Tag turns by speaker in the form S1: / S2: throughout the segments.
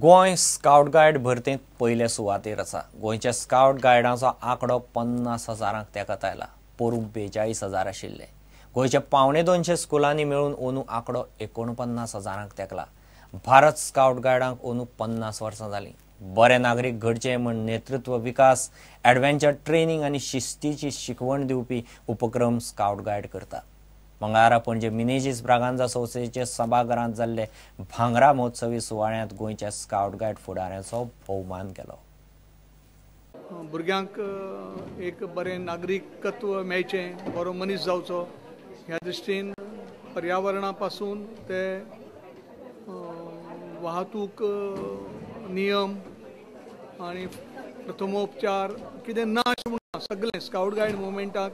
S1: Goa scout guide भरतेंत पयले सुवातेर आसा. गोंयच्या स्काउट गायडांचो आंकडो 50,000 तेंकत आयला. पोरूं 42,000 आशिल्ले. गोंयच्या 175 स्कुलांनी मेळून अंदू आंकडो 49,000 तेंकला. भारत स्काउट गायडांक अंदू 50 वर्सां जालीं. बरे नागरीक घडचे म्हूण नेतृत्व विकास, एडवेंचर ट्रेनिंग आनी शिस्तीची शिकवण दिवपी उपक्रम स्काउट गायड करता. मंगळारा पणजे मिनेजीस ब्रागांजा संस्थेचे सभाघरांत जाल्ले भांगरा महोत्सवी सुवाळ्यांत गोंयच्या स्काउट गायड फुडाऱ्यांचो भोवमान केलो.
S2: भुरग्यांक एक बरें नागरिकत्व मेळचें, बरो मनीस जावचो ह्या दृश्टीन पर्यावरणा पासून ते वाहतूक नियम आनी प्रथमोपचार कितें ना अशें म्हणून सगळें स्काउट गायड मुवमेंटाक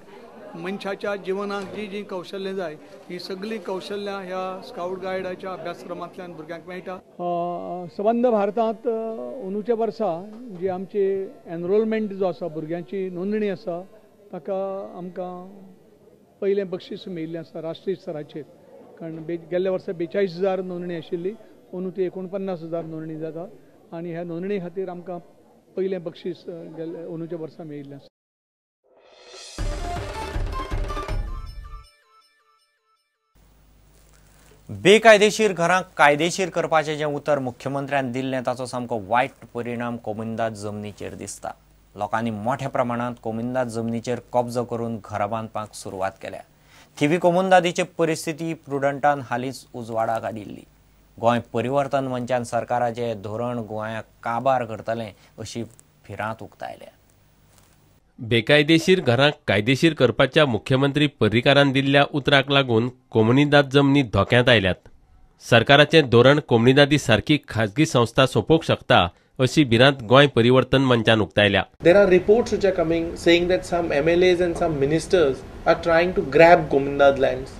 S2: मनशाच्या जिवनाक जी जी कौशल्यां जाय ही सगळीं कौशल्यां ह्या स्काउट गायडाच्या अभ्यासक्रमांतल्यान भुरग्यांक मेळटा. सबंद भारतांत अंदूच्या वर्सा जी आमची एनरोलमेंट जो आसा, भुरग्यांची नोंदणी आसा, ताका आमकां पयलें बक्षीस मेळिल्लें आसा राष्ट्रीय स्तराचेर. कारण गेल्ल्या वर्सा 42,000 नोंदणी आशिल्ली, अंदू ती 49,000 नोंदणी जाता आनी ह्या नोंदणी खातीर आमकां पयलें बक्षीस गेल्ल्या अंदूच्या वर्सा मेळिल्लें आसा.
S1: बेकायदेशीर घरांक कायदेशीर करपाचें जें उतर मुख्यमंत्र्यान दिल्लें ताचो सामको वायट परिणाम कोमुनिदाद जमनीचेर दिसता. लोकांनी मोठ्या प्रमाणांत कोमुनिदाद जमनीचेर कब्जो करून घरां बांदपाक सुरवात केल्या. थिवी कोमुनिदादीची परिस्थिती प्रुडंटान हालींच उजवाडाक हाडिल्ली. गोंय परिवर्तन मंचान सरकाराचें धोरण गोंयाक काबार करतलें अशी भिरांत उक्तायल्या.
S3: बेकायदेशीर घरांक कायदेशीर करपाच्या मुख्यमंत्री पर्रीकारान दिल्ल्या उतराक लागून कोमुनिदाद जमनी धोक्यांत आयल्यात. सरकाराचें धोरण कोमुनिदादी सारकी खाजगी संस्था सोंपोवंक शकता अशी भिरांत गोंय परिवर्तन मंचान उक्तायल्या.
S4: There are reports which are coming saying that some MLAs and some ministers are trying to grab Comunidade lands,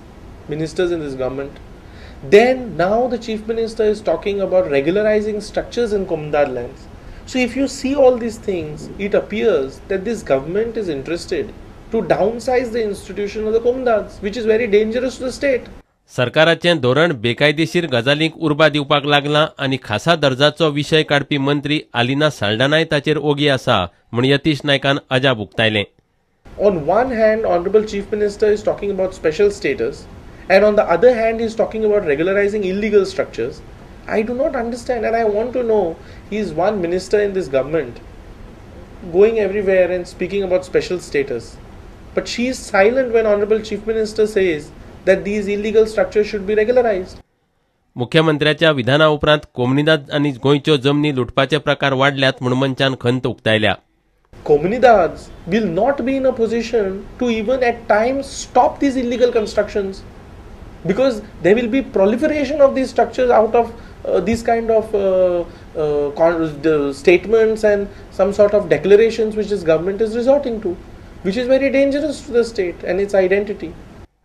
S4: ministers in this government. Then now the chief minister is talking about regularizing structures in Comunidade lands. So if you see all these things, it appears that this government is interested to downsize the institution of the Comunidades, which is very dangerous to the state.
S3: सरकाराचें धोरण बेकायदेशीर गजालींक उर्बा दिवपाक लागलां आनी खासा दर्जाचो विशय काडपी मंत्री आलिना साल्डानाय ताचेर ओगी आसा म्हूण यतीश नायकान अजाप उक्तायलें.
S4: On one hand, Honorable Chief Minister is talking about special status, and on the other hand, he is talking about regularizing illegal structures. I do not understand, and I want to know, he is one minister in this government going everywhere and speaking about special status, but she is silent when Honorable Chief Minister says that these illegal structures should be regularized.
S3: मुख्यमंत्र्याच्या विधाना उपरांत कोमुनिदाद आनी गोंयच्यो जमनी लुटपाचे प्रकार वाडल्यात म्हूण मंचान खंत उक्तायल्या.
S4: Comunidades will not be in a position to even at times stop these illegal constructions, because there will be proliferation of these structures out of these kind of statements and some sort of declarations which this government is resorting to, which is very dangerous to the state and its identity.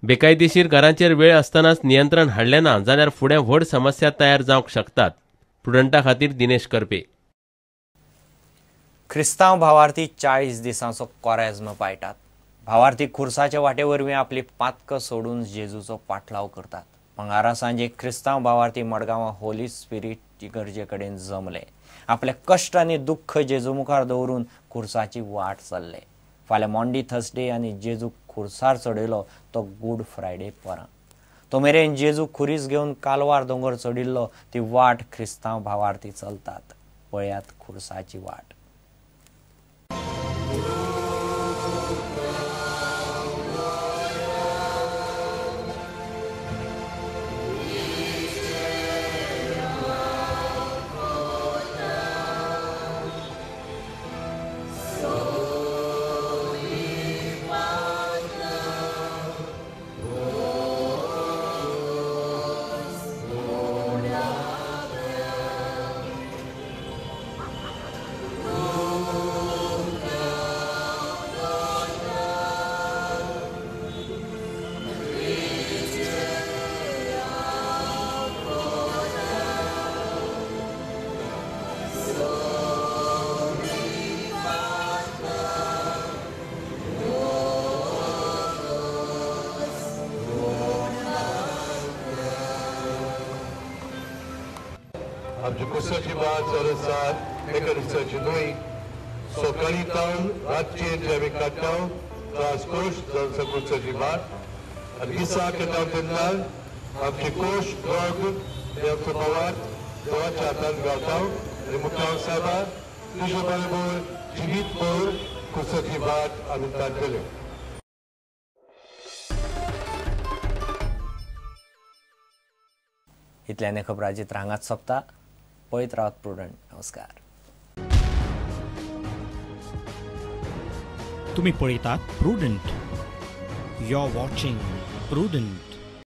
S3: बेकायदेशीर घरांचेर वेळ आसतनाच नियंत्रण हाडलें ना जाल्यार फुडें व्हड समस्या तयार जावंक शकतात. प्रुडंटा खातीर दिनेश करपे.
S1: क्रिस्तांव भावार्थी 40 दिसांचो कोरेज्म पाळटात. भावार्थी खुर्साचे वाटे वरवीं आपली पातकां सोडून जेजूचो पाठलाव करतात. मंगळारा सांजे क्रिस्तांव भावार्थी मडगांवां होली स्पिरीट इगर्जे कडेन जमले. आपले कश्ट आनी दुख्ख जेजू मुखार दवरून खुर्साची वाट चल्ले. फाल्यां मॉन्डी थर्सडे आनी जेजू खुर्सार चडयलो तो गूड फ्रायडे परां. तो मेरेन जेजू खुरीस घेवन कालवार दोंगर चडिल्लो ती वाट क्रिस्तांव भावार्थी चलतात. पळयात खुर्साची वाट.
S5: आमची कुर्साची वाट जावन आसा एका दिसाची न्हय. सकाळी तावन रातचे जे आमी काडटा त्रास कोश जावन आसा कुर्साची वाट आनी दिसाक येता तेन्ना आमचे कोश दोग हे आमचो भावात देवाच्या हातान घालता आनी मुखार साहेबा तुजे बरोबर जिवीत भर कुर्साची वाट आमी काडटले.
S1: इतल्याने खबराची हांगाच सोंपता. पळयत रावात प्रुडंट. नमस्कार.
S6: तुम्ही पळयतात Prudent. You are watching Prudent.